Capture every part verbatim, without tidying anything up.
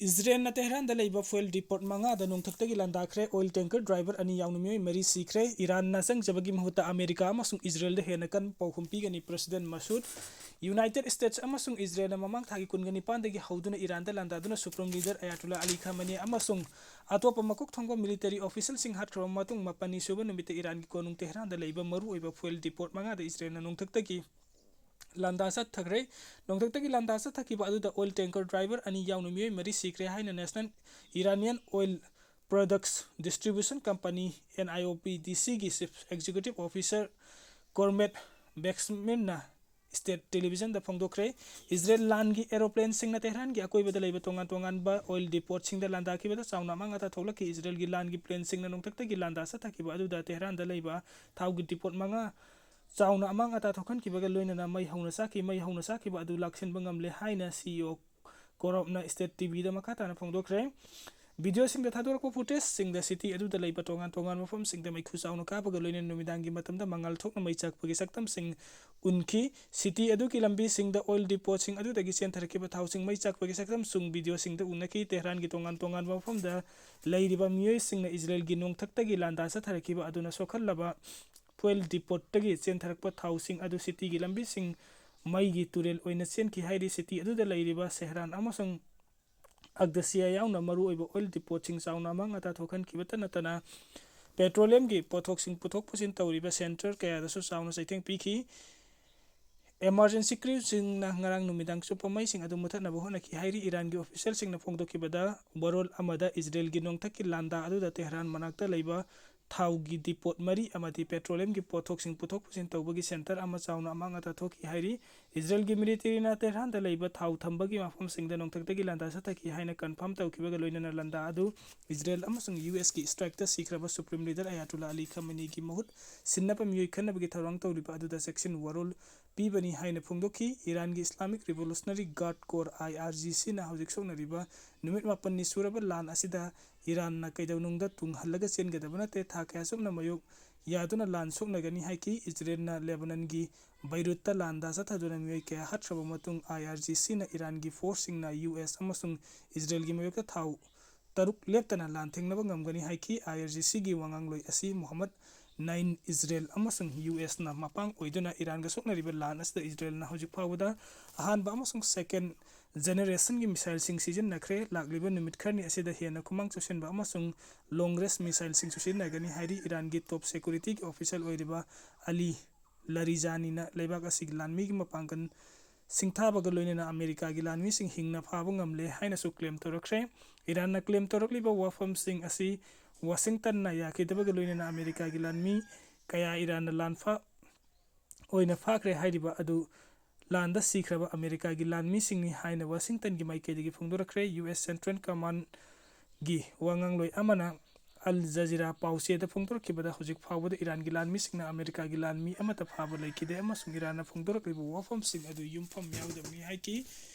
ꯏꯖꯔꯦꯜꯅ ꯇꯦꯍꯔꯥꯟꯗ ꯂꯩꯕ fuel depot ꯃꯉꯥꯗ ꯅꯣꯡꯊꯛꯇꯒꯤ ꯂꯥꯟꯗꯥꯈ꯭ꯔꯦ꯫ Oil tanker driver ꯑꯅꯤ ꯌꯥꯎꯅ ꯃꯤꯑꯣꯏ ꯃꯔꯤ ꯁꯤꯈ꯭ꯔꯦ꯫ ꯏꯔꯥꯟꯅ ꯆꯪꯖꯕꯒꯤ ꯃꯍꯨꯠꯇ ꯑꯃꯦꯔꯤꯀꯥ ꯑꯃꯁꯨꯡ ꯏꯖꯔꯦꯜꯗ ꯍꯦꯟꯅ ꯀꯟꯕ ꯄꯥꯎꯈꯨꯝ ꯄꯤꯒꯅꯤ꯫ President ꯃꯁꯨꯗ, United States ꯑꯃꯁꯨꯡ ꯏꯖꯔꯦꯜꯅ ꯃꯃꯥꯡ ꯊꯥꯒꯤ ꯀꯨꯟꯒ ꯅꯤꯄꯥꯟꯗꯒꯤ ꯍꯧꯗꯨꯅ ꯏꯔꯥꯟꯗ ꯂꯥꯟꯗꯥꯗꯨꯅ Supreme Leader Ayatollah Ali Khamenei ꯑꯃꯁꯨꯡ ꯑꯇꯣꯞꯄ ꯃꯀꯣꯛ ꯊꯣꯡꯕ military officialꯁꯤꯡ ꯍꯥꯠꯈ꯭ꯔꯕ ꯃꯇꯨꯡ, ꯃꯥꯄꯟꯅꯤ ꯁꯨꯕ ꯅꯨꯃꯤꯠꯇ ꯏꯔꯥꯟꯒꯤ ꯀꯣꯅꯨꯡ ꯇꯦꯍꯔꯥꯟꯗ ꯂꯩꯕ ꯃꯔꯨꯑꯣꯏꯕ fuel depot ꯃꯉꯥꯗ ꯏꯖꯔꯦꯜꯅ ꯅꯣꯡꯊꯛꯇꯒꯤ ꯂꯥꯟꯗꯥ ꯆꯠꯊꯈ꯭ꯔꯦ꯫ ꯅꯣꯡꯊꯛꯇꯒꯤ ꯂꯥꯟꯗꯥ ꯆꯠꯊꯈꯤꯕ ꯑꯗꯨꯗ oil tanker driver ꯑꯅꯤ ꯌꯥꯎꯅ ꯃꯤꯑꯣꯏ ꯃꯔꯤ ꯁꯤꯈ꯭ꯔꯦ ꯍꯥꯏꯅ National Iranian Oil Products Distribution Company, NIOPDCꯒꯤ Chief Executive Officer Kormet Beksmirna State Televisionꯗ ꯐꯣꯡꯗꯣꯛꯈ꯭ꯔꯦ꯫ ꯏꯖꯔꯦꯜ ꯂꯥꯟꯒꯤ aeroplaneꯁꯤꯡꯅ ꯇꯦꯍꯔꯥꯟꯒꯤ ꯑꯀꯣꯏꯕꯗ ꯂꯩꯕ ꯇꯣꯉꯥꯟ ꯇꯣꯉꯥꯟꯕ oil depotꯁꯤꯡꯗ ꯂꯥꯟꯗꯥꯈꯤꯕꯗ ꯆꯥꯎꯅ ꯑꯃꯥꯡ ꯑꯇꯥ ꯊꯣꯛꯂꯛꯈꯤ꯫ ꯏꯖꯔꯦꯜꯒꯤ ꯂꯥꯟꯒꯤ planeꯁꯤꯡꯅ ꯅꯣꯡꯊꯛꯇꯒꯤ ꯂꯥꯟꯗꯥ ꯆꯠꯊꯈꯤꯕ ꯑꯗꯨꯗ ꯇꯦꯍꯔꯥꯟꯗ ꯂꯩꯕ ꯊꯥꯎꯒꯤ depot ꯃꯉꯥ ꯆꯥꯎꯅ ꯑꯃꯥꯡ ꯑꯇꯥ ꯊꯣꯛꯍꯟꯈꯤꯕꯒ ꯂꯣꯏꯅꯅ ꯃꯩ ꯍꯧꯅ ꯆꯥꯈꯤ꯫ ꯃꯩ ꯍꯧꯅ ꯆꯥꯈꯤꯕ ꯑꯗꯨ ꯂꯥꯛꯁꯤꯟꯕ ꯉꯝꯂꯦ ꯍꯥꯏꯅ CEO ꯀꯣꯔꯣꯞꯅ State TVꯗ ꯃꯈꯥ ꯇꯥꯅ ꯐꯣꯡꯗꯣꯛꯈ꯭ꯔꯦ꯫ Videoꯁꯤꯡꯗ ꯊꯥꯗꯣꯔꯛꯄ footageꯁꯤꯡꯗ city ꯑꯗꯨꯗ ꯂꯩꯕ ꯇꯣꯉꯥꯟ ꯇꯣꯉꯥꯟꯕ ꯃꯐꯝꯁꯤꯡꯗ ꯃꯩꯈꯨ ꯆꯥꯎꯅ ꯀꯥꯕꯒ ꯂꯣꯏꯅꯅ ꯅꯨꯃꯤꯗꯥꯡꯒꯤ ꯃꯇꯝꯗ ꯃꯉꯥꯜ ꯊꯣꯛꯅ ꯃꯩ ꯆꯥꯛꯄꯒꯤ ꯁꯛꯇꯝꯁꯤꯡ ꯎꯟꯈꯤ꯫ City ꯑꯗꯨꯒꯤ ꯂꯝꯕꯤꯁꯤꯡꯗ oil depotꯁꯤꯡ ꯑꯗꯨꯗꯒꯤ ꯆꯦꯟꯊꯔꯛꯈꯤꯕ ꯊꯥꯎꯁꯤꯡ ꯃꯩ ꯆꯥꯛꯄꯒꯤ ꯁꯛꯇꯝꯁꯨꯡ videoꯁꯤꯡꯗ ꯎꯅꯈꯤ꯫ ꯇꯦꯍꯔꯥꯟꯒꯤ ꯇꯣꯉꯥꯟ ꯇꯣꯉꯥꯟꯕ ꯃꯐꯝꯗ ꯂꯩꯔꯤꯕ ꯃꯤꯑꯣꯏꯁꯤꯡꯅ ꯏꯖꯔꯦꯜꯒꯤ ꯅꯣꯡꯊꯛꯇꯒꯤ ꯂꯥꯟꯗꯥ ꯆꯠꯊꯔꯛꯈꯤꯕ ꯑꯗꯨꯅ ꯁꯣꯛꯍꯜꯂꯕ fuel depotꯇꯒꯤ ꯆꯦꯟꯊꯔꯛꯄ ꯊꯥꯎꯁꯤꯡ ꯑꯗꯨ cityꯒꯤ ꯂꯝꯕꯤꯁꯤꯡ ꯃꯩꯒꯤ ꯇꯨꯔꯦꯜ ꯑꯣꯏꯅ ꯆꯦꯟꯈꯤ ꯍꯥꯏꯔꯤ꯫ City ꯑꯗꯨꯗ ꯂꯩꯔꯤꯕ ꯁꯦꯍꯔꯥꯟ ꯑꯃꯁꯨꯡ ꯑꯒꯗꯁꯤꯌꯥ ꯌꯥꯎꯅ ꯃꯔꯨꯑꯣꯏꯕ oil depotꯁꯤꯡ ꯆꯥꯎꯅ ꯑꯃꯥꯡ ꯑꯇꯥ ꯊꯣꯛꯍꯟꯈꯤꯕꯇ ꯅꯠꯇꯅ petroleumꯒꯤ ꯄꯣꯠꯊꯣꯛꯁꯤꯡ ꯄꯨꯊꯣꯛ ꯄꯨꯁꯤꯟ ꯇꯧꯔꯤꯕ centre ꯀꯌꯥꯗꯁꯨ ꯆꯥꯎꯅ ꯆꯩꯊꯦꯡ ꯄꯤꯈꯤ꯫ Emergency crewꯁꯤꯡꯅ ꯉꯔꯥꯡ ꯅꯨꯃꯤꯗꯥꯡ ꯆꯨꯞꯄ ꯃꯩꯁꯤꯡ ꯑꯗꯨ ꯃꯨꯊꯠꯅꯕ ꯍꯣꯠꯅꯈꯤ ꯍꯥꯏꯔꯤ꯫ ꯏꯔꯥꯟꯒꯤ officialꯁꯤꯡꯅ ꯐꯣꯡꯗꯣꯛꯈꯤꯕꯗ ꯋꯥꯔꯣꯜ ꯑꯃꯗ ꯏꯖꯔꯦꯜꯒꯤ ꯅꯣꯡꯊꯛꯀꯤ ꯂꯥꯟꯗꯥ ꯑꯗꯨꯗ ꯇꯦꯍꯔꯥꯟ ꯃꯅꯥꯛꯇ ꯂꯩꯕ ꯊꯥꯎꯒꯤ depot ꯃꯔꯤ ꯑꯃꯗꯤ petroleumꯒꯤ ꯄꯣꯠꯊꯣꯛꯁꯤꯡ ꯄꯨꯊꯣꯛ ꯄꯨꯁꯤꯟ ꯇꯧꯕꯒꯤ centre ꯑꯃ ꯆꯥꯎꯅ ꯑꯃꯥꯡ ꯑꯇꯥ ꯊꯣꯛꯈꯤ ꯍꯥꯏꯔꯤ꯫ ꯏꯖꯔꯦꯜꯒꯤ militaryꯅ ꯇꯦꯍꯔꯥꯟꯗ ꯂꯩꯕ ꯊꯥꯎ ꯊꯝꯕꯒꯤ ꯃꯐꯝꯁꯤꯡꯗ ꯅꯣꯡꯊꯛꯇꯒꯤ ꯂꯥꯟꯗꯥ ꯆꯠꯊꯈꯤ ꯍꯥꯏꯅ confirm ꯇꯧꯈꯤꯕꯒ ꯂꯣꯏꯅꯅ ꯂꯥꯟꯗꯥ ꯑꯗꯨ ꯏꯖꯔꯦꯜ ꯑꯃꯁꯨꯡ USꯀꯤ strikeꯇ ꯁꯤꯈ꯭ꯔꯕ Supreme Leader Ayatollah Ali Khameneiꯒꯤ ꯃꯍꯨꯠ ꯁꯤꯟꯅꯕ ꯃꯤꯑꯣꯏ ꯈꯟꯅꯕꯒꯤ ꯊꯧꯔꯥꯡ ꯇꯧꯔꯤꯕ ꯑꯗꯨꯗ ꯆꯦꯛꯁꯤꯟ ꯋꯥꯔꯣꯜ ꯄꯤꯕꯅꯤ ꯍꯥꯏꯅ ꯐꯣꯡꯗꯣꯛꯈꯤ꯫ ꯏꯔꯥꯟꯒꯤ Islamic Revolutionary Guard Corps, IRGCꯅ ꯍꯧꯖꯤꯛ ꯁꯣꯛꯅꯔꯤꯕ ꯅꯨꯃꯤꯠ ꯃꯥꯄꯟꯅꯤ ꯁꯨꯔꯕ ꯂꯥꯟ ꯑꯁꯤꯗ ꯏꯔꯥꯟꯅ ꯀꯩꯗꯧꯅꯨꯡꯗ ꯇꯨꯡ ꯍꯜꯂꯒ ꯆꯦꯟꯒꯗꯕ ꯅꯠꯇꯦ꯫ ꯊꯥ ꯀꯌꯥ ꯆꯨꯞꯅ ꯃꯥꯌꯣꯛ ꯌꯥꯗꯨꯅ ꯂꯥꯟ ꯁꯣꯛꯅꯒꯅꯤ ꯍꯥꯏꯈꯤ꯫ ꯏꯖꯔꯦꯜꯅ ꯂꯦꯕꯅꯟꯒꯤ ꯕꯩꯔꯨꯠꯇ ꯂꯥꯟꯗꯥ ꯆꯠꯊꯗꯨꯅ ꯃꯤꯑꯣꯏ ꯀꯌꯥ ꯍꯥꯠꯈ꯭ꯔꯕ ꯃꯇꯨꯡ, ꯑꯥꯏ ꯑꯥꯔ ꯖꯤ ꯁꯤꯅ ꯏꯔꯥꯟꯒꯤ ꯐꯣꯔꯁꯁꯤꯡꯅ ꯌꯨ ꯑꯦꯁ ꯑꯃꯁꯨꯡ ꯏꯖꯔꯦꯜꯒꯤ ꯃꯥꯌꯣꯛꯇ ꯊꯥꯎ ꯇꯔꯨꯛ ꯂꯦꯞꯇꯅ ꯂꯥꯟ ꯊꯦꯡꯅꯕ ꯉꯝꯒꯅꯤ ꯍꯥꯏꯈꯤ꯫ ꯑꯥꯏ ꯑꯥꯔ ꯖꯤ ꯁꯤꯒꯤ ꯋꯥꯉꯥꯡꯂꯣꯏ ꯑꯁꯤ ꯃꯨꯍꯝꯃꯗ ꯅꯥꯏꯟ ꯏꯖꯔꯦꯜ ꯑꯃꯁꯨꯡ ꯌꯨ ꯑꯦꯁꯅ ꯃꯄꯥꯡ ꯑꯣꯏꯗꯨꯅ ꯏꯔꯥꯟꯒ ꯁꯣꯛꯅꯔꯤꯕ ꯂꯥꯟ ꯑꯁꯤꯗ ꯏꯖꯔꯦꯜꯅ ꯍꯧꯖꯤꯛ ꯐꯥꯎꯕꯗ ꯑꯍꯥꯟꯕ ꯑꯃꯁꯨꯡ ꯁꯦꯀꯦꯟ ꯖꯦꯅꯦꯔꯦꯁꯟꯒꯤ ꯃꯤꯁꯥꯏꯜꯁꯤꯡ ꯁꯤꯖꯤꯟꯅꯈ꯭ꯔꯦ꯫ ꯂꯥꯛꯂꯤꯕ ꯅꯨꯃꯤꯠ ꯈꯔꯅꯤ ꯑꯁꯤꯗ ꯍꯦꯟꯅ ꯈꯨꯃꯥꯡ ꯆꯥꯎꯁꯤꯟꯕ ꯑꯃꯁꯨꯡ ꯂꯣꯡ ꯔꯦꯟꯖ ꯃꯤꯁꯥꯏꯜꯁꯤꯡꯁꯨ ꯁꯤꯖꯤꯟꯅꯒꯅꯤ ꯍꯥꯏꯔꯤ꯫ ꯏꯔꯥꯟꯒꯤ ꯇꯣꯞ ꯁꯦꯀ꯭ꯌꯨꯔꯤꯇꯤꯒꯤ ꯑꯣꯐꯤꯁꯤꯌꯦꯜ ꯑꯣꯏꯔꯤꯕ ꯑꯂꯤ ꯂꯥꯔꯤꯖꯥꯅꯤꯅ ꯂꯩꯕꯥꯛ ꯑꯁꯤꯒꯤ ꯂꯥꯟꯃꯤꯒꯤ ꯃꯄꯥꯡꯒꯜ ꯁꯤꯡꯊꯥꯕꯒ ꯂꯣꯏꯅꯅ ꯑꯃꯦꯔꯤꯀꯥꯒꯤ ꯂꯥꯟꯃꯤꯁꯤꯡ ꯍꯤꯡꯅ ꯐꯥꯕ ꯉꯝꯂꯦ ꯍꯥꯏꯅꯁꯨ ꯀ꯭ꯂꯦꯝ ꯇꯧꯔꯛꯈ꯭ꯔꯦ꯫ ꯏꯔꯥꯟꯅ ꯀ꯭ꯂꯦꯝ ꯇꯧꯔꯛꯂꯤꯕ ꯋꯥꯐꯝꯁꯤꯡ ꯑꯁꯤ ꯋꯥꯁꯤꯡꯇꯟꯅ ꯌꯥꯈꯤꯗꯕꯒ ꯂꯣꯏꯅꯅ ꯑꯃꯦꯔꯤꯀꯥꯒꯤ ꯂꯥꯟꯃꯤ ꯀꯌꯥ ꯏꯔꯥꯟꯅ ꯂꯥꯟꯐ ꯑꯣꯏꯅ ꯐꯥꯈ꯭ꯔꯦ ꯍꯥꯏꯔꯤꯕ ꯑꯗꯨ ꯂꯥꯟꯗ ꯁꯤꯈ꯭ꯔꯕ ꯑꯃꯦꯔꯤꯀꯥꯒꯤ ꯂꯥꯟꯃꯤꯁꯤꯡꯅꯤ ꯍꯥꯏꯅ ꯋꯥꯁꯤꯡꯇꯟꯒꯤ ꯃꯥꯏꯀꯩꯗꯒꯤ ꯐꯣꯡꯗꯣꯔꯛꯈ꯭ꯔꯦ꯫ ꯌꯨ ꯑꯦꯁ ꯁꯦꯟꯇ꯭ꯔꯦꯜ ꯀꯃꯥꯟꯒꯤ ꯋꯥꯉꯥꯡꯂꯣꯏ ꯑꯃꯅ ꯑꯜ ꯖꯖꯤꯔꯥ ꯄꯥꯎꯆꯦꯗ ꯐꯣꯡꯗꯣꯔꯛꯈꯤꯕꯗ ꯍꯧꯖꯤꯛ ꯐꯥꯎꯕꯗ ꯏꯔꯥꯟꯒꯤ ꯂꯥꯟꯃꯤꯁꯤꯡꯅ ꯑꯃꯦꯔꯤꯀꯥꯒꯤ ꯂꯥꯟꯃꯤ ꯑꯃꯠꯇ ꯐꯥꯕ ꯂꯩꯈꯤꯗꯦ ꯑꯃꯁꯨꯡ ꯏꯔꯥꯟꯅ ꯐꯣꯡꯗꯣꯔꯛꯂꯤꯕ ꯋꯥꯐꯝꯁꯤꯡ ꯑꯗꯨ ꯌꯨꯝꯐꯝ ꯌꯥꯎꯗꯕꯅꯤ ꯍꯥꯏꯈꯤ꯫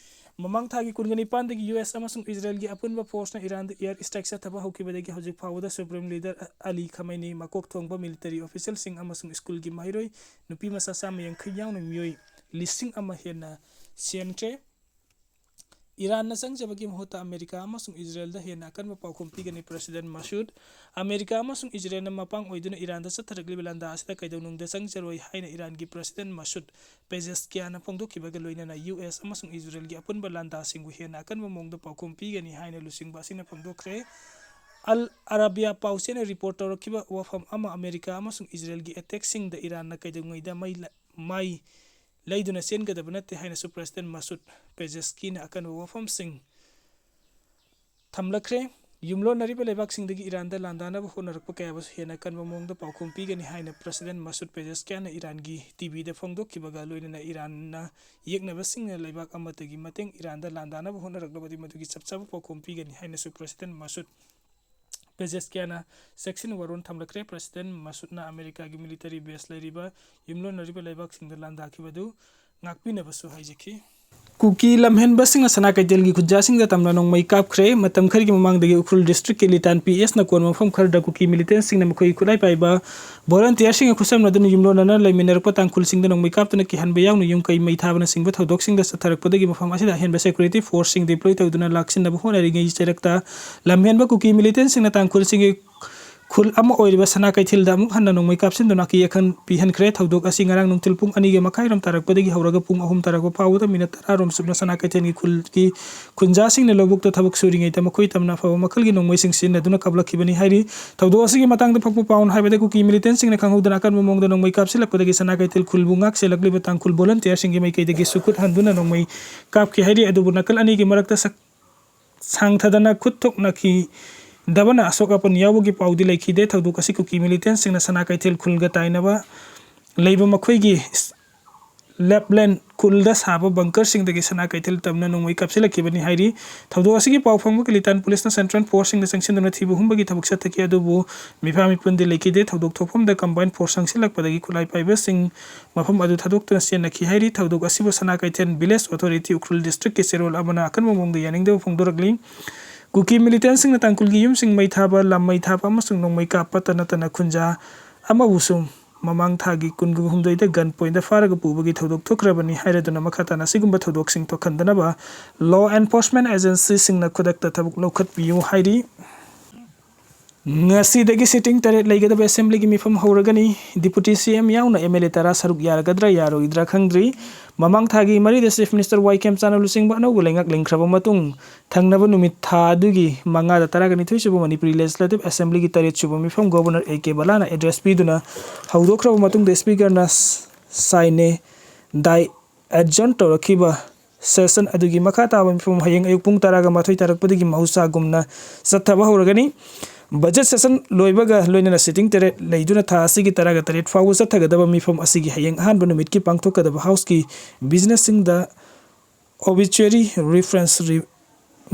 ꯃꯃꯥꯡ ꯊꯥꯒꯤ ꯀꯨꯟꯒ ꯅꯤꯄꯥꯟꯗꯒꯤ ꯌꯨ ꯑꯦꯁ ꯑꯃꯁꯨꯡ ꯏꯖꯔꯦꯜꯒꯤ ꯑꯄꯨꯟꯕ ꯐꯣꯔꯁꯅ ꯏꯔꯥꯟꯗ ꯑꯦꯌꯔ ꯁ꯭ꯇ꯭ꯔꯥꯏꯛ ꯆꯠꯊꯕ ꯍꯧꯈꯤꯕꯗꯒꯤ ꯍꯧꯖꯤꯛ ꯐꯥꯎꯕꯗ ꯁꯨꯄ꯭ꯔꯤꯝ ꯂꯤꯗꯔ ꯑꯂꯤ ꯈꯃꯩꯅꯤ, ꯃꯀꯣꯛ ꯊꯣꯡꯕ ꯃꯤꯂꯤꯇꯔꯤ ꯑꯣꯐꯤꯁꯤꯌꯦꯜꯁꯤꯡ ꯑꯃꯁꯨꯡ ꯁ꯭ꯀꯨꯜꯒꯤ ꯃꯍꯩꯔꯣꯏ ꯅꯨꯄꯤ ꯃꯆꯥ ꯆꯥꯝꯃ ꯌꯥꯡꯈꯩ ꯌꯥꯎꯅ ꯃꯤꯑꯣꯏ ꯂꯤꯁꯤꯡ ꯑꯃ ꯍꯦꯟꯅ ꯁꯤꯍꯟꯈ꯭ꯔꯦ꯫ ꯏꯔꯥꯟꯅ ꯆꯪꯖꯕꯒꯤ ꯃꯍꯨꯠꯇ ꯑꯃꯦꯔꯤꯀꯥ ꯑꯃꯁꯨꯡ ꯏꯖꯔꯦꯜꯗ ꯍꯦꯟꯅ ꯑꯀꯟꯕ ꯄꯥꯎꯈꯨꯝ ꯄꯤꯒꯅꯤ꯫ ꯄ꯭ꯔꯦꯁꯤꯗꯦꯟ ꯃꯁꯨꯗ, ꯑꯃꯦꯔꯤꯀꯥ ꯑꯃꯁꯨꯡ ꯏꯖꯔꯦꯜꯅ ꯃꯄꯥꯡ ꯑꯣꯏꯗꯨꯅ ꯏꯔꯥꯟꯗ ꯆꯠꯊꯔꯛꯂꯤꯕ ꯂꯥꯟꯗꯥ ꯑꯁꯤꯗ ꯀꯩꯗꯧꯅꯨꯡꯗ ꯆꯪꯖꯔꯣꯏ ꯍꯥꯏꯅ ꯏꯔꯥꯟꯒꯤ ꯄ꯭ꯔꯦꯁꯤꯗꯦꯟ ꯃꯁꯨꯗ ꯄꯦꯖꯦꯁꯀꯤꯌꯥꯅ ꯐꯣꯡꯗꯣꯛꯈꯤꯕꯒ ꯂꯣꯏꯅꯅ ꯌꯨ ꯑꯦꯁ ꯑꯃꯁꯨꯡ ꯏꯖꯔꯦꯜꯒꯤ ꯑꯄꯨꯟꯕ ꯂꯥꯟꯗꯥꯁꯤꯡꯕꯨ ꯍꯦꯟꯅ ꯑꯀꯟꯕ ꯃꯑꯣꯡꯗ ꯄꯥꯎꯈꯨꯝ ꯄꯤꯒꯅꯤ ꯍꯥꯏꯅ ꯂꯨꯆꯤꯡꯕ ꯑꯁꯤꯅ ꯐꯣꯡꯗꯣꯛꯈ꯭ꯔꯦ꯫ ꯑꯜ ꯑꯔꯥꯕꯤꯌꯥ ꯄꯥꯎꯆꯦꯅ ꯔꯤꯄꯣꯔꯠ ꯇꯧꯔꯛꯈꯤꯕ ꯋꯥꯐꯝ ꯑꯃ, ꯑꯃꯦꯔꯤꯀꯥ ꯑꯃꯁꯨꯡ ꯏꯖꯔꯦꯜꯒꯤ ꯑꯦꯇꯦꯛꯁꯤꯡꯗ ꯏꯔꯥꯟꯅ ꯀꯩꯗꯧꯉꯩꯗ ꯃꯩ ꯂ-, ꯃꯥꯏ ꯂꯩꯗꯨꯅ ꯆꯦꯟꯒꯗꯕ ꯅꯠꯇꯦ ꯍꯥꯏꯅꯁꯨ ꯄ꯭ꯔꯦꯁꯤꯗꯦꯟ ꯃꯁꯨꯗ ꯄꯦꯖꯦꯁꯀꯤꯅ ꯑꯀꯟꯕ ꯋꯥꯐꯝꯁꯤꯡ ꯊꯝꯂꯛꯈ꯭ꯔꯦ꯫ ꯌꯨꯝꯂꯣꯟꯅꯔꯤꯕ ꯂꯩꯕꯥꯛꯁꯤꯡꯗꯒꯤ ꯏꯔꯥꯟꯗ ꯂꯥꯟꯗꯥꯅꯕ ꯍꯣꯠꯅꯔꯛꯄ ꯀꯌꯥꯕꯨꯁꯨ ꯍꯦꯟꯅ ꯀꯟꯕ ꯃꯑꯣꯡꯗ ꯄꯥꯎꯈꯨꯝ ꯄꯤꯒꯅꯤ ꯍꯥꯏꯅ ꯄ꯭ꯔꯦꯁꯤꯗꯦꯟ ꯃꯁꯨꯗ ꯄꯦꯖꯦꯁꯀꯤꯌꯥꯅ ꯏꯔꯥꯟꯒꯤ ꯇꯤ ꯚꯤꯗ ꯐꯣꯡꯗꯣꯛꯈꯤꯕꯒ ꯂꯣꯏꯅꯅ ꯏꯔꯥꯟꯅ ꯌꯦꯛꯅꯕꯁꯤꯡꯅ ꯂꯩꯕꯥꯛ ꯑꯃꯠꯇꯒꯤ ꯃꯇꯦꯡ ꯏꯔꯥꯟꯗ ꯂꯥꯟꯗꯥꯅꯕ ꯍꯣꯠꯅꯔꯛꯂꯕꯗꯤ ꯃꯗꯨꯒꯤ ꯆꯞ ꯆꯥꯕ ꯄꯥꯎꯈꯨꯝ ꯄꯤꯒꯅꯤ ꯍꯥꯏꯅꯁꯨ ꯄ꯭ꯔꯦꯁꯤꯗꯦꯟ ꯃꯁꯨꯗ ꯄꯦꯖꯦꯁꯀꯤꯌꯥꯅ ꯆꯦꯛꯁꯤꯟ ꯋꯥꯔꯣꯜ ꯊꯝꯂꯛꯈ꯭ꯔꯦ꯫ ꯄ꯭ꯔꯦꯁꯤꯗꯦꯟ ꯃꯁꯨꯗꯅ ꯑꯃꯦꯔꯤꯀꯥꯒꯤ ꯃꯤꯂꯤꯇꯔꯤ ꯕꯦꯁ ꯂꯩꯔꯤꯕ ꯌꯨꯝꯂꯣꯟꯅꯔꯤꯕ ꯂꯩꯕꯥꯛꯁꯤꯡꯗ ꯂꯥꯟꯗꯥꯈꯤꯕꯗꯨ ꯉꯥꯛꯄꯤꯅꯕꯁꯨ ꯍꯥꯏꯖꯈꯤ꯫ ꯀꯨꯀꯤ ꯂꯝꯍꯦꯟꯕꯁꯤꯡꯅ ꯁꯅꯥ ꯀꯩꯊꯦꯜꯒꯤ ꯈꯨꯟꯖꯥꯁꯤꯡꯗ ꯇꯝꯅ ꯅꯣꯡꯃꯩ ꯀꯥꯞꯈ꯭ꯔꯦ꯫ ꯃꯇꯝ ꯈꯔꯒꯤ ꯃꯃꯥꯡꯗꯒꯤ ꯎꯈ꯭ꯔꯨꯜ ꯗꯤꯁꯇ꯭ꯔꯤꯛꯀꯤ ꯂꯤꯇꯥꯟ ꯄꯤ ꯑꯦꯁꯅ ꯀꯣꯟꯕ ꯃꯐꯝ ꯈꯔꯗ ꯀꯨꯀꯤ ꯃꯤꯂꯤꯇꯦꯟꯁꯤꯡꯅ ꯃꯈꯣꯏꯒꯤ ꯈꯨꯠꯂꯥꯏ ꯄꯥꯏꯕ ꯚꯣꯂꯟꯇꯤꯌꯔꯁꯤꯡꯒ ꯈꯨꯠꯁꯝꯅꯗꯨꯅ ꯌꯨꯝꯂꯣꯟꯅꯅ ꯂꯩꯃꯤꯟꯅꯔꯛꯄ ꯇꯥꯡꯈꯨꯜꯁꯤꯡꯗ ꯅꯣꯡꯃꯩ ꯀꯥꯞꯇꯨꯅ ꯀꯤꯍꯟꯕ ꯌꯥꯎꯅ ꯌꯨꯝ ꯀꯩ ꯃꯩ ꯊꯥꯕꯅꯆꯤꯡꯕ ꯊꯧꯗꯣꯛꯁꯤꯡꯗ ꯆꯠꯊꯔꯛꯄꯗꯒꯤ ꯃꯐꯝ ꯑꯁꯤꯗ ꯑꯍꯦꯟꯕ ꯁꯦꯀ꯭ꯌꯨꯔꯤꯇꯤ ꯐꯣꯔꯁꯁꯤꯡ ꯗꯤꯄ꯭ꯂꯣꯏ ꯇꯧꯗꯨꯅ ꯂꯥꯛꯁꯤꯟꯅꯕ ꯍꯣꯠꯅꯔꯤꯉꯩ ꯆꯩꯔꯛꯇ ꯂꯝꯍꯦꯟꯕ ꯀꯨꯀꯤ ꯃꯤꯂꯤꯇꯦꯟꯁꯤꯡꯅ ꯇꯥꯡꯈꯨꯜꯁꯤꯡꯒꯤ ꯈꯨꯜ ꯑꯃ ꯑꯣꯏꯔꯤꯕ ꯁꯅꯥ ꯀꯩꯊꯦꯜꯗ ꯑꯃꯨꯛ ꯍꯟꯅ ꯅꯣꯡꯃꯩ ꯀꯥꯞꯁꯤꯟꯗꯨꯅ ꯑꯀꯤ ꯑꯈꯪ ꯄꯤꯍꯟꯈ꯭ꯔꯦ꯫ ꯊꯧꯗꯣꯛ ꯑꯁꯤ ꯉꯔꯥꯡ ꯅꯨꯡꯊꯤꯜ ꯄꯨꯡ ꯑꯅꯤꯒ ꯃꯈꯥꯏꯔꯣꯝ ꯇꯥꯔꯛꯄꯗꯒꯤ ꯍꯧꯔꯒ ꯄꯨꯡ ꯑꯍꯨꯝ ꯇꯥꯔꯛꯄ ꯐꯥꯎꯕꯗ ꯃꯤꯅꯠ ꯇꯔꯥꯔꯣꯝ ꯆꯨꯞꯅ ꯁꯅꯥ ꯀꯩꯊꯦꯜꯒꯤ ꯈꯨꯜꯒꯤ ꯈꯨꯟꯖꯥꯁꯤꯡꯅ ꯂꯧꯕꯨꯛꯇ ꯊꯕꯛ ꯁꯨꯔꯤꯉꯩꯗ ꯃꯈꯣꯏ ꯇꯝꯅ ꯑꯐꯕ ꯃꯈꯜꯒꯤ ꯅꯣꯡꯃꯩꯁꯤꯡ ꯁꯤꯖꯤꯟꯅꯗꯨꯅ ꯀꯥꯞꯂꯛꯈꯤꯕꯅꯤ ꯍꯥꯏꯔꯤ꯫ ꯊꯧꯗꯣꯛ ꯑꯁꯤꯒꯤ ꯃꯇꯥꯡꯗ ꯐꯪꯕ ꯄꯥꯎꯅ ꯍꯥꯏꯕꯗ ꯀꯨꯀꯤ ꯃꯤꯂꯤꯇꯦꯟꯁꯤꯡꯅ ꯈꯪꯍꯧꯗꯅ ꯑꯀꯟꯕ ꯃꯑꯣꯡꯗ ꯅꯣꯡꯃꯩ ꯀꯥꯞꯁꯤꯜꯂꯛꯄꯗꯒꯤ ꯁꯅꯥ ꯀꯩꯊꯦꯜ ꯈꯨꯜꯕꯨ ꯉꯥꯛ ꯁꯦꯜꯂꯛꯂꯤꯕ ꯇꯥꯡꯈꯨꯜ ꯚꯣꯂꯟꯇꯤꯌꯔꯁꯤꯡꯒꯤ ꯃꯥꯏꯀꯩꯗꯒꯤꯁꯨ ꯈꯨꯠ ꯍꯟꯗꯨꯅ ꯅꯣꯡꯃꯩ ꯀꯥꯞꯈꯤ ꯍꯥꯏꯔꯤ꯫ ꯑꯗꯨꯕꯨ ꯅꯥꯀꯜ ꯑꯅꯤꯒꯤ ꯃꯔꯛꯇ ꯁꯛ ꯁꯥꯡꯊꯗꯅ ꯈꯨꯠ ꯊꯣꯛꯅꯈꯤꯗꯕꯅ ꯑꯁꯣꯛ ꯑꯄꯟ ꯌꯥꯎꯕꯒꯤ ꯄꯥꯎꯗꯤ ꯂꯩꯈꯤꯗꯦ꯫ ꯊꯧꯗꯣꯛ ꯑꯁꯤ ꯀꯨꯀꯤ ꯃꯤꯂꯤꯇꯦꯟꯁꯤꯡꯅ ꯁꯅꯥ ꯀꯩꯊꯦꯜ ꯈꯨꯜꯒ ꯇꯥꯏꯅꯕ ꯂꯩꯕ ꯃꯈꯣꯏꯒꯤ ꯂꯦꯞꯂꯦꯟ ꯈꯨꯜꯗ ꯁꯥꯕ ꯕꯪꯀꯔꯁꯤꯡꯗꯒꯤ ꯁꯅꯥ ꯀꯩꯊꯦꯜ ꯇꯝꯅ ꯅꯣꯡꯃꯩ ꯀꯥꯞꯁꯤꯜꯂꯛꯈꯤꯕꯅꯤ ꯍꯥꯏꯔꯤ꯫ ꯊꯧꯗꯣꯛ ꯑꯁꯤꯒꯤ ꯄꯥꯎ ꯐꯪꯕꯒ ꯂꯤꯇꯥꯟ ꯄꯨꯂꯤꯁꯅ ꯁꯦꯟꯇ꯭ꯔꯦꯜ ꯐꯣꯔꯁꯁꯤꯡꯗ ꯆꯪꯁꯤꯟꯗꯨꯅ ꯊꯤꯕ ꯍꯨꯝꯕꯒꯤ ꯊꯕꯛ ꯆꯠꯊꯈꯤ, ꯑꯗꯨꯕꯨ ꯃꯤꯐꯥ ꯃꯤꯄꯨꯟꯗꯤ ꯂꯩꯈꯤꯗꯦ꯫ ꯊꯧꯗꯣꯛ ꯊꯣꯛꯐꯝꯗ ꯀꯝꯕꯥꯏꯟ ꯐꯣꯔꯁ ꯆꯪꯁꯤꯜꯂꯛꯄꯗꯒꯤ ꯈꯨꯠꯂꯥꯏ ꯄꯥꯏꯕꯁꯤꯡ ꯃꯐꯝ ꯑꯗꯨ ꯊꯥꯗꯣꯛꯇꯨꯅ ꯆꯦꯟꯅꯈꯤ ꯍꯥꯏꯔꯤ꯫ ꯊꯧꯗꯣꯛ ꯑꯁꯤꯕꯨ ꯁꯅꯥ ꯀꯩꯊꯦꯜ ꯚꯤꯂꯦꯖ ꯑꯣꯊꯣꯔꯤꯇꯤ ꯎꯈ꯭ꯔꯨꯜ ꯗꯤꯁꯇ꯭ꯔꯤꯛꯀꯤ ꯆꯦꯔꯣꯜ ꯑꯃꯅ ꯑꯀꯟꯕ ꯃꯑꯣꯡꯗ ꯌꯥꯅꯤꯡꯗꯕ ꯐꯣꯡꯗꯣꯔꯛꯂꯤ꯫ ꯀꯨꯀꯤ ꯃꯤꯂꯤꯇꯦꯟꯁꯤꯡꯅ ꯇꯥꯡꯈꯨꯜꯒꯤ ꯌꯨꯝꯁꯤꯡ ꯃꯩ ꯊꯥꯕ, ꯂꯥꯝꯃꯩ ꯊꯥꯕ ꯑꯃꯁꯨꯡ ꯅꯣꯡꯃꯩ ꯀꯥꯞꯄꯇ ꯅꯠꯇꯅ ꯈꯨꯟꯖꯥ ꯑꯃꯕꯨꯁꯨ ꯃꯃꯥꯡ ꯊꯥꯒꯤ ꯀꯨꯟꯒ ꯍꯨꯝꯗꯣꯏꯗ ꯒꯟ ꯄꯣꯏꯟꯗ ꯐꯥꯔꯒ ꯄꯨꯕꯒꯤ ꯊꯧꯗꯣꯛ ꯊꯣꯛꯈ꯭ꯔꯕꯅꯤ ꯍꯥꯏꯔꯗꯨꯅ ꯃꯈꯥ ꯇꯥꯅ ꯑꯁꯤꯒꯨꯝꯕ ꯊꯧꯗꯣꯛꯁꯤꯡ ꯊꯣꯛꯍꯟꯗꯅꯕ ꯂꯣ ꯑꯦꯟꯐꯣꯔꯁꯃꯦꯟ ꯑꯦꯖꯦꯟꯁꯤꯁꯤꯡꯅ ꯈꯨꯗꯛꯇ ꯊꯕꯛ ꯂꯧꯈꯠꯄꯤꯌꯨ ꯍꯥꯏꯔꯤ꯫ ꯉꯁꯤꯗꯒꯤ ꯁꯤꯇꯤꯡ ꯇꯔꯦꯠ ꯂꯩꯒꯗꯕ ꯑꯦꯁꯦꯝꯕ꯭ꯂꯤꯒꯤ ꯃꯤꯐꯝ ꯍꯧꯔꯒꯅꯤ꯫ ꯗꯤꯄꯨꯇꯤ ꯁꯤ ꯑꯦꯝ ꯌꯥꯎꯅ ꯑꯦꯝ ꯑꯦꯜ ꯑꯦ ꯇꯔꯥ ꯁꯔꯨꯛ ꯌꯥꯔꯒꯗ꯭ꯔꯥ ꯌꯥꯔꯣꯏꯗ꯭ꯔꯥ ꯈꯪꯗ꯭ꯔꯤ꯫ ꯃꯃꯥꯡ ꯊꯥꯒꯤ ꯃꯔꯤꯗ ꯆꯤꯐ ꯃꯤꯅꯤꯁꯇꯔ ꯋꯥꯏ ꯀꯦꯝꯆꯥꯅ ꯂꯨꯆꯤꯡꯕ ꯑꯅꯧꯕ ꯂꯩꯉꯥꯛ ꯂꯤꯡꯈ꯭ꯔꯕ ꯃꯇꯨꯡ ꯊꯪꯅꯕ ꯅꯨꯃꯤꯠ ꯊꯥ ꯑꯗꯨꯒꯤ ꯃꯉꯥꯗ ꯇꯔꯥꯒ ꯅꯤꯊꯣꯏ ꯁꯨꯕ ꯃꯅꯤꯄꯨꯔꯤ ꯂꯦꯖꯤꯁꯂꯦꯇꯤꯚ ꯑꯦꯁꯦꯝꯕ꯭ꯂꯤꯒꯤ ꯇꯔꯦꯠ ꯁꯨꯕ ꯃꯤꯐꯝ ꯒꯣꯕꯔꯅꯔ ꯑꯦ ꯀꯦ ꯕꯂꯥꯅ ꯑꯦꯗ꯭ꯔꯦꯁ ꯄꯤꯗꯨꯅ ꯍꯧꯗꯣꯛꯈ꯭ꯔꯕ ꯃꯇꯨꯡꯗ ꯁ꯭ꯄꯤꯀꯔꯅ ꯁꯥꯏꯅꯦ ꯗꯥꯏ ꯑꯦꯗꯖꯣꯔꯟ ꯇꯧꯔꯛꯈꯤꯕ ꯁꯦꯁꯟ ꯑꯗꯨꯒꯤ ꯃꯈꯥ ꯇꯥꯕ ꯃꯤꯐꯝ ꯍꯌꯦꯡ ꯑꯌꯨꯛ ꯄꯨꯡ ꯇꯔꯥꯒ ꯃꯥꯊꯣꯏ ꯇꯥꯔꯛꯄꯗꯒꯤ ꯃꯍꯧꯁꯥꯒꯨꯝꯅ ꯆꯠꯊꯕ ꯍꯧꯔꯒꯅꯤ꯫ ꯕꯖꯦꯠ ꯁꯦꯁꯟ ꯂꯣꯏꯕꯒ ꯂꯣꯏꯅꯅ ꯁꯤꯇꯤꯡ ꯇꯔꯦꯠ ꯂꯩꯗꯨꯅ ꯊꯥ ꯑꯁꯤꯒꯤ ꯇꯔꯥꯒ ꯇꯔꯦꯠ ꯐꯥꯎꯕ ꯆꯠꯊꯒꯗꯕ ꯃꯤꯐꯝ ꯑꯁꯤꯒꯤ ꯍꯌꯦꯡ ꯑꯍꯥꯟꯕ ꯅꯨꯃꯤꯠꯀꯤ ꯄꯥꯡꯊꯣꯛꯀꯗꯕ ꯍꯥꯎꯁꯀꯤ ꯕꯤꯖꯤꯅꯦꯁꯁꯤꯡꯗ ꯑꯣꯕꯤꯆꯨꯋꯦꯔꯤ ꯔꯤꯐꯔꯦꯟꯁ ꯔꯤ-,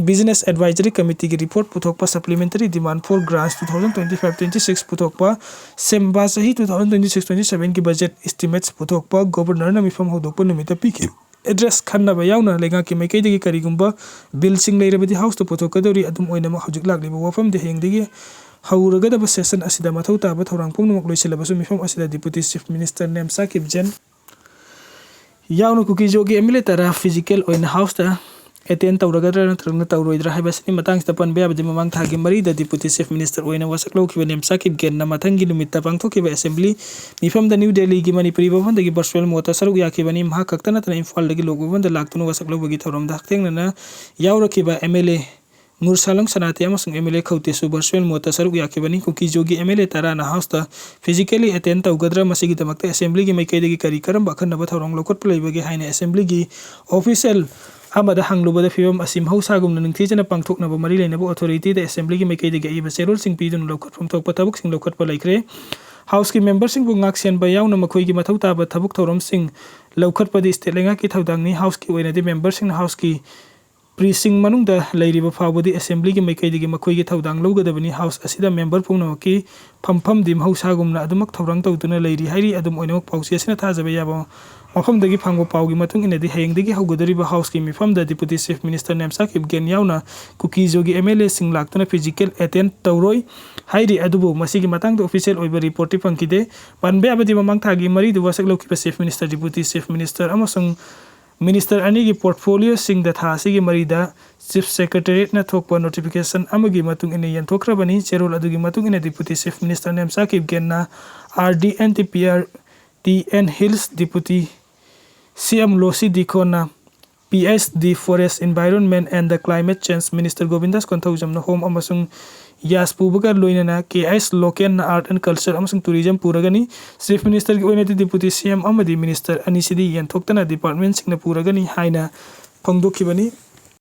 ꯕꯤꯖꯤꯅꯦꯁ ꯑꯦꯗꯚꯥꯏꯖꯔꯤ ꯀꯃꯤꯇꯤꯒꯤ ꯔꯤꯄꯣꯔꯠ ꯄꯨꯊꯣꯛꯄ, supplementary demand for grants two thousand twenty five twenty six ꯄꯨꯊꯣꯛꯄ, ꯁꯦꯝꯕꯥ ꯆꯍꯤ two thousand twenty six twenty ꯁꯚꯦꯟꯒꯤ ꯕꯖꯦꯠ ꯏꯁꯇꯤꯃꯦꯠꯁ ꯄꯨꯊꯣꯛꯄ, ꯒꯣꯕꯔꯅꯔꯅ ꯃꯤꯐꯝ ꯍꯧꯗꯣꯛꯄ ꯅꯨꯃꯤꯠꯇ ꯄꯤꯈꯤ-, ꯑꯦꯗ꯭ꯔꯦꯁ ꯈꯟꯅꯕ ꯌꯥꯎꯅ ꯂꯩꯉꯥꯛꯀꯤ ꯃꯥꯏꯀꯩꯗꯒꯤ ꯀꯔꯤꯒꯨꯝꯕ ꯕꯤꯜꯁꯤꯡ ꯂꯩꯔꯕꯗꯤ ꯍꯥꯎꯁꯇ ꯄꯨꯊꯣꯛꯀꯗꯧꯔꯤ꯫ ꯑꯗꯨꯝ ꯑꯣꯏꯅꯃꯛ ꯍꯧꯖꯤꯛ ꯂꯥꯛꯂꯤꯕ ꯋꯥꯐꯝꯗꯤ ꯍꯌꯦꯡꯗꯒꯤ ꯍꯧꯔꯒꯗꯕ ꯁꯦꯁꯟ ꯑꯁꯤꯗ ꯃꯊꯧ ꯇꯥꯕ ꯊꯧꯔꯥꯡ ꯄꯨꯝꯅꯃꯛ ꯂꯣꯏꯁꯤꯜꯂꯕꯁꯨ ꯃꯤꯐꯝ ꯑꯁꯤꯗ ꯗꯤꯄꯨꯇꯤ ꯆꯤꯐ ꯃꯤꯅꯤꯁꯇꯔ ꯅꯦꯝꯆꯥ ꯀꯤꯞꯖꯦꯟ ꯌꯥꯎꯅ ꯀꯨꯀꯤꯖꯣꯒꯤ ꯑꯦꯝ ꯑꯦꯜ ꯑꯦ ꯇꯔꯥ ꯐꯤꯖꯤꯀꯦꯜ ꯑꯣꯏꯅ ꯍꯥꯎꯁꯇ ꯑꯦꯇꯦꯟ ꯇꯧꯔꯒꯗ꯭ꯔꯥ ꯅꯠꯇ꯭ꯔꯒꯅ ꯇꯧꯔꯣꯏꯗ꯭ꯔꯥ ꯍꯥꯏꯕꯁꯤꯒꯤ ꯃꯇꯥꯡꯁꯤꯗ ꯄꯟꯕ ꯌꯥꯕꯗꯤ ꯃꯃꯥꯡ ꯊꯥꯒꯤ ꯃꯔꯤꯗ ꯗꯤꯄꯨꯇꯤ ꯆꯤꯐ ꯃꯤꯅꯤꯁꯇꯔ ꯑꯣꯏꯅ ꯋꯥꯁꯛ ꯂꯧꯈꯤꯕ ꯅꯦꯝꯆꯥ ꯀꯤꯞꯒꯦꯟꯅ ꯃꯊꯪꯒꯤ ꯅꯨꯃꯤꯠꯇ ꯄꯥꯡꯊꯣꯛꯈꯤꯕ ꯑꯦꯁꯦꯝꯕ꯭ꯂꯤ ꯃꯤꯐꯝꯗ ꯅ꯭ꯌꯨ ꯗꯦꯜꯂꯤꯒꯤ ꯃꯅꯤꯄꯨꯔꯤ ꯚꯕꯟꯗꯒꯤ ꯚꯔꯆꯨꯋꯦꯜ ꯃꯣꯠꯇ ꯁꯔꯨꯛ ꯌꯥꯈꯤꯕꯅꯤ꯫ ꯃꯍꯥꯛ ꯈꯛꯇ ꯅꯠꯇꯅ ꯏꯝꯐꯥꯜꯗꯒꯤ ꯂꯣꯛ ꯚꯕꯟꯗ ꯂꯥꯛꯇꯨꯅ ꯋꯥꯁꯛ ꯂꯧꯕꯒꯤ ꯊꯧꯔꯝꯗ ꯍꯛꯊꯦꯡꯅꯅ ꯌꯥꯎꯔꯛꯈꯤꯕ ꯑꯦꯝ ꯑꯦꯜ ꯑꯦ ꯉꯨꯔꯁꯥꯂꯪ ꯁꯅꯥꯇꯤ ꯑꯃꯁꯨꯡ ꯑꯦꯝ ꯑꯦꯜ ꯑꯦ ꯈꯧꯇꯦꯁꯨ ꯚꯔꯆꯨꯋꯦꯜ ꯃꯣꯠꯇ ꯁꯔꯨꯛ ꯌꯥꯈꯤꯕꯅꯤ꯫ ꯀꯨꯀꯤꯖꯣꯒꯤ ꯑꯦꯝ ꯑꯦꯜ ꯑꯦ ꯇꯔꯥꯅ ꯍꯥꯎꯁꯇ ꯐꯤꯖꯤꯀꯦꯜꯂꯤ ꯑꯦꯇꯦꯟ ꯇꯧꯒꯗ꯭ꯔꯥ, ꯃꯁꯤꯒꯤꯗꯃꯛꯇ ꯑꯦꯁꯦꯝꯕ꯭ꯂꯤꯒꯤ ꯃꯥꯏꯀꯩꯗꯒꯤ ꯀꯔꯤ ꯀꯔꯝꯕ ꯑꯈꯟꯅꯕ ꯊꯧꯔꯥꯡ ꯂꯧꯈꯠꯄ ꯂꯩꯕꯒꯦ ꯍꯥꯏꯅ ꯑꯦꯁꯦꯝꯕ꯭ꯂꯤꯒꯤ ꯑꯣꯐꯤꯁꯤꯌꯦꯜ ꯑꯃꯗ ꯍꯪꯂꯨꯕꯗ ꯐꯤꯕꯝ ꯑꯁꯤ ꯃꯍꯧꯁꯥꯒꯨꯝꯅ ꯅꯤꯡꯊꯤꯖꯅ ꯄꯥꯡꯊꯣꯛꯅꯕ ꯃꯔꯤ ꯂꯩꯅꯕ ꯑꯣꯊꯣꯔꯤꯇꯤꯗ ꯑꯦꯁꯦꯝꯕ꯭ꯂꯤꯒꯤ ꯃꯥꯏꯀꯩꯗꯒꯤ ꯑꯏꯕ ꯆꯦꯔꯣꯜꯁꯤꯡ ꯄꯤꯗꯨꯅ ꯂꯧꯈꯠꯐꯝ ꯊꯣꯛꯄ ꯊꯕꯛꯁꯤꯡ ꯂꯧꯈꯠꯄ ꯂꯩꯈ꯭ꯔꯦ꯫ ꯍꯥꯎꯁꯀꯤ ꯃꯦꯝꯕꯔꯁꯤꯡꯕꯨ ꯉꯥꯛꯁꯦꯟꯕ ꯌꯥꯎꯅ ꯃꯈꯣꯏꯒꯤ ꯃꯊꯧ ꯇꯥꯕ ꯊꯕꯛ ꯊꯧꯔꯝꯁꯤꯡ ꯂꯧꯈꯠꯄꯗꯤ ꯁ꯭ꯇꯦꯠ ꯂꯩꯉꯥꯛꯀꯤ ꯊꯧꯗꯥꯡꯅꯤ꯫ ꯍꯥꯎꯁꯀꯤ ꯑꯣꯏꯅꯗꯤ ꯃꯦꯝꯕꯔꯁꯤꯡꯅ ꯍꯥꯎꯁꯀꯤ ꯄ꯭ꯔꯤꯁꯤꯡ ꯃꯅꯨꯡꯗ ꯂꯩꯔꯤꯕ ꯐꯥꯎꯕꯗꯤ ꯑꯦꯁꯦꯝꯕ꯭ꯂꯤꯒꯤ ꯃꯥꯏꯀꯩꯗꯒꯤ ꯃꯈꯣꯏꯒꯤ ꯊꯧꯗꯥꯡ ꯂꯧꯒꯗꯕꯅꯤ꯫ ꯍꯥꯎꯁ ꯑꯁꯤꯗ ꯃꯦꯝꯕꯔ ꯄꯨꯝꯅꯃꯛꯀꯤ ꯐꯝꯐꯝꯗꯤ ꯃꯍꯧꯁꯥꯒꯨꯝꯅ ꯑꯗꯨꯃꯛ ꯊꯧꯔꯥꯡ ꯇꯧꯗꯨꯅ ꯂꯩꯔꯤ ꯍꯥꯏꯔꯤ꯫ ꯑꯗꯨꯝ ꯑꯣꯏꯅꯃꯛ ꯄꯥꯎꯆꯦ ꯑꯁꯤꯅ ꯊꯥꯖꯕ ꯌꯥꯕ ꯃꯐꯝꯗꯒꯤ ꯐꯪꯕ ꯄꯥꯎꯒꯤ ꯃꯇꯨꯡ ꯏꯟꯅꯗꯤ ꯍꯌꯦꯡꯗꯒꯤ ꯍꯧꯒꯗꯧꯔꯤꯕ ꯍꯥꯎꯁꯀꯤ ꯃꯤꯐꯝꯗ deputy chief minister Nemcha Kipgen ꯌꯥꯎꯅ ꯀꯨꯀꯤꯖꯣꯒꯤ ꯑꯦꯝ ꯑꯦꯜ ꯑꯦꯁꯤꯡ ꯂꯥꯛꯇꯨꯅ ꯐꯤꯖꯤꯀꯦꯜ ꯑꯦꯇꯦꯟ ꯇꯧꯔꯣꯏ ꯍꯥꯏꯔꯤ꯫ ꯑꯗꯨꯕꯨ ꯃꯁꯤꯒꯤ ꯃꯇꯥꯡꯗ ꯑꯣꯐꯤꯁꯤꯌꯦꯜ ꯑꯣꯏꯕ ꯔꯤꯄꯣꯔꯠꯇꯤ ꯐꯪꯈꯤꯗꯦ꯫ ꯄꯟꯕ ꯌꯥꯕꯗꯤ ꯃꯃꯥꯡ ꯊꯥꯒꯤ ꯃꯔꯤꯗ ꯋꯥꯁꯛ ꯂꯧꯈꯤꯕ chief minister, deputy chief minister ꯑꯃꯁꯨꯡ ꯃꯤꯅꯤꯁꯇꯔ ꯑꯅꯤꯒꯤ ꯄꯣꯔꯠꯐꯣꯂꯤꯑꯣꯁꯤꯡꯗ ꯊꯥ ꯑꯁꯤꯒꯤ ꯃꯔꯤꯗ ꯆꯤꯐ ꯁꯦꯀ꯭ꯔꯦꯇꯔꯤꯌꯦꯠꯅ ꯊꯣꯛꯄ ꯅꯣꯇꯤꯐꯤꯀꯦꯁꯟ ꯑꯃꯒꯤ ꯃꯇꯨꯡ ꯏꯟꯅ ꯌꯦꯟꯊꯣꯛꯈ꯭ꯔꯕꯅꯤ꯫ ꯆꯦꯔꯣꯜ ꯑꯗꯨꯒꯤ ꯃꯇꯨꯡ ꯏꯟꯅ ꯗꯤꯄꯨꯇꯤ ꯆꯤꯐ ꯃꯤꯅꯤꯁꯇꯔ ꯅꯦꯝꯆꯥ ꯀꯤꯞꯒꯦꯟꯅ R D and T P R T and hills deputy C M Losii ꯗꯤꯈꯣꯟꯅ P H D forest, environment and the climate change minister Govindas ꯀꯣꯟꯊꯧꯖꯝꯅ ꯍꯣꯝ ꯑꯃꯁꯨꯡ ꯌꯥꯁ ꯄꯨꯕꯒ ꯂꯣꯏꯅꯅ ꯀꯦ ꯑꯩꯆ ꯂꯣꯀꯦꯟꯅ ꯑꯥꯔꯠ ꯑꯦꯟ ꯀꯜꯆꯔ ꯑꯃꯁꯨꯡ tourism ꯄꯨꯔꯒꯅꯤ꯫ ꯆꯤꯐ ꯃꯤꯅꯤꯁꯇꯔꯒꯤ ꯑꯣꯏꯅꯗꯤ ꯗꯤꯄꯨꯇꯤ ꯁꯤ ꯑꯦꯝ ꯑꯃꯗꯤ ꯃꯤꯅꯤꯁꯇꯔ ꯑꯅꯤꯁꯤꯗꯤ ꯌꯦꯟꯊꯣꯛꯇꯅ ꯗꯤꯄꯥꯔꯠꯃꯦꯟꯁꯤꯡꯅ ꯄꯨꯔꯒꯅꯤ ꯍꯥꯏꯅ ꯐꯣꯡꯗꯣꯛꯈꯤꯕꯅꯤ꯫